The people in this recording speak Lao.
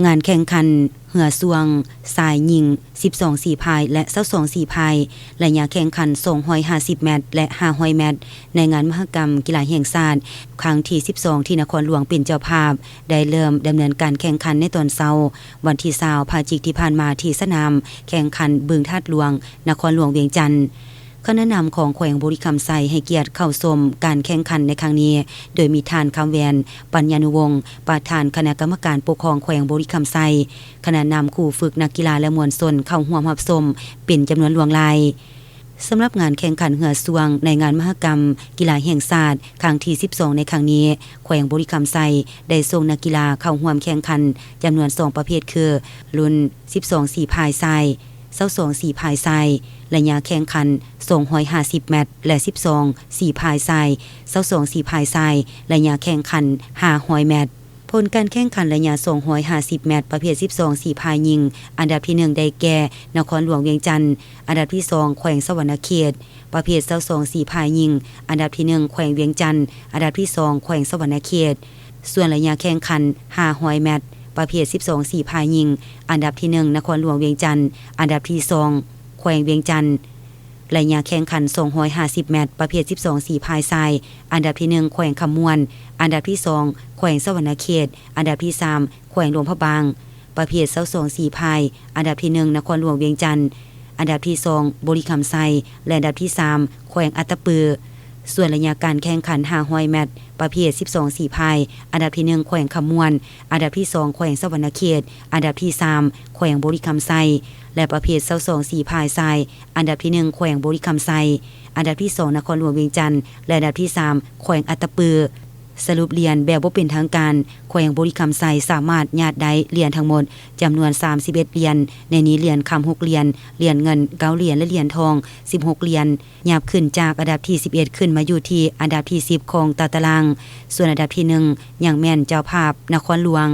ງານແຂ່ງຂັນເຮືອຊ່ວງຊາຍຍິງສິບສອງສີພາຍ ແລະ ຊາວສອງສີພາຍ ໄລຍະແຂ່ງຂັນສອງຮ້ອຍຫ້າສິບແມັດ ແລະ ຫ້າຮ້ອຍແມັດ ໃນງານມະຫະກຳກິລາແຫ່ງຊາດຄັ້ງທີສິບສອງ ທີ່ນະຄອນຫຼວງເປັນເຈົ້າພາບ ໄດ້ເລີ່ມດຳເນີນການແຂ່ງຂັນໃນຕອນເຊົ້າ ວັນທີຊາວ ພະຈິກທີ່ຜ່ານມາ ທີ່ສະໜາມແຂ່ງຂັນບຶງທາດຫຼວງ ນະຄອນຫຼວງວຽງຈັນ. ຄະນະນຳຂອງແຂວງບໍລິຄຳໄຊໃຫ້ກຽດເຂົ້າຊົມການແຂ່ງຂັນໃນຄັ້ງນີ້ ໂດຍມີທ່ານ ຄຳແຫວນ ປັນຍານຸວົງ ປະທານຄະນະກຳມະການປົກຄອງແຂວງບໍລິຄຳໄຊ, ຄະນະນຳ, ຄູຝຶກ, ນັກກິລາ ແລະ ມວນຊົນເຂົ້າຮ່ວມຮັບຊົມເປັນຈຳນວນຫຼວງຫຼາຍ. ສຳລັບງານແຂ່ງຂັນເຮືອຊ່ວງໃນງານມະຫະກຳກິລາແຫ່ງຊາດຄັ້ງທີສິບສອງໃນຄັ້ງນີ້, ແຂວງບໍລິຄຳໄຊໄດ້ສົ່ງນັກກິລາເຂົ້າຮ່ວມແຂ່ງຂັນຈຳນວນສອງປະເພດຄື ລຸ້ນສິບສອງສີພາຍຊາຍ, ຊາວສອງສີພາຍຊາຍ ໄລຍະແຂ່ງຂັນສອງຮ້ອຍຫ້າສິບແມັດ ແລະ ສິບສອງສີພາຍຊາຍ, ຊາວສອງສີພາຍຊາຍ ໄລຍະແຂ່ງຂັນຫ້າຮ້ອຍແມັດ. ຜົນການແຂ່ງຂັນໄລຍະສອງຮ້ອຍຫ້າສິບແມັດ ປະເພດສິບສອງສີພາຍຍິງ, ອັນດັບທີໜຶ່ງໄດ້ແກ່ ນະຄອນຫຼວງວຽງຈັນ, ອັນດັບທີສອງ ແຂວງສະຫວັນນະເຂດ. ປະເພດຊາວສອງສີພາຍຍິງ, ອັນດັບທີໜຶ່ງ ແຂວງວຽງຈັນ, ອັນດັບທີສອງ ແຂວງສະຫວັນນະເຂດ. ສ່ວນໄລຍະແຂ່ງຂັນຫ້າຮ້ອຍແມັດ ປະເພດສິບສອງສີພາຍຍິງ, ອັນດັບທີໜຶ່ງ ນະຄອນຫຼວງວຽງຈັນ, ອັນດັບທີສອງ ແຂວງວຽງຈັນ. ໄລຍະແຂ່ງຂັນສອງຮ້ອຍຫ້າສິບແມັດ ປະເພດສິບສອງສີພາຍຊາຍ, ອັນດັບທີໜຶ່ງ ແຂວງຄຳມ່ວນ, ອັນດັບທີສອງ ແຂວງສະຫວັນນະເຂດ, ອັນດັບທີສາມ ແຂວງຫຼວງພະບາງ. ປະເພດຊາວສອງສີພາຍ, ອັນດັບທີໜຶ່ງ ນະຄອນຫຼວງວຽງຈັນ, ອັນດັບທີສອງ ບໍລິຄຳໄຊ ແລະ ອັນດັບທີສາມ ແຂວງອັດຕະປື. ສ່ວນໄລຍະການແຂ່ງຂັນຫ້າຮ້ອຍແມັດ ປະເພດສິບສອງສີພາຍ, ອັນດັບທີໜຶ່ງ ແຂວງຄຳມ່ວນ, ອັນດັບທີສອງ ແຂວງສະຫວັນນະເຂດ, ອັນດັບທີສາມ ແຂວງບໍລິຄຳໄຊ ແລະ ປະເພດຊາວສອງສີພາຍຊາຍ, ອັນດັບທີໜຶ່ງ ແຂວງບໍລິຄຳໄຊ, ອັນດັບທີສອງ ນະຄອນຫຼວງວຽງຈັນ ແລະ ອັນດັບທີສາມ ແຂວງອັດຕະປື. ສະຫຼຸບຫຼຽນແບບບໍ່ເປັນທາງການ, ແຂວງບໍລິຄຳໄຊສາມາດຍາດໄດ້ຫຼຽນທັງໝົດຈຳນວນສາມສິບເອັດຫຼຽນ, ໃນນີ້ຫຼຽນຄຳຫົກຫຼຽນ, ຫຼຽນເງິນເກົ້າຫຼຽນ ແລະ ຫຼຽນທອງສິບຫົກຫຼຽນ, ຫຍັບຂຶ້ນຈາກອັນດັບທີສິບເອັດ ຂຶ້ນມາຢູ່ທີ່ອັນດັບທີສິບຂອງຕາຕະລາງ, ສ່ວນອັນດັບທີໜຶ່ງຍັງແມ່ນເຈົ້າພາບນະຄອນຫຼວງ.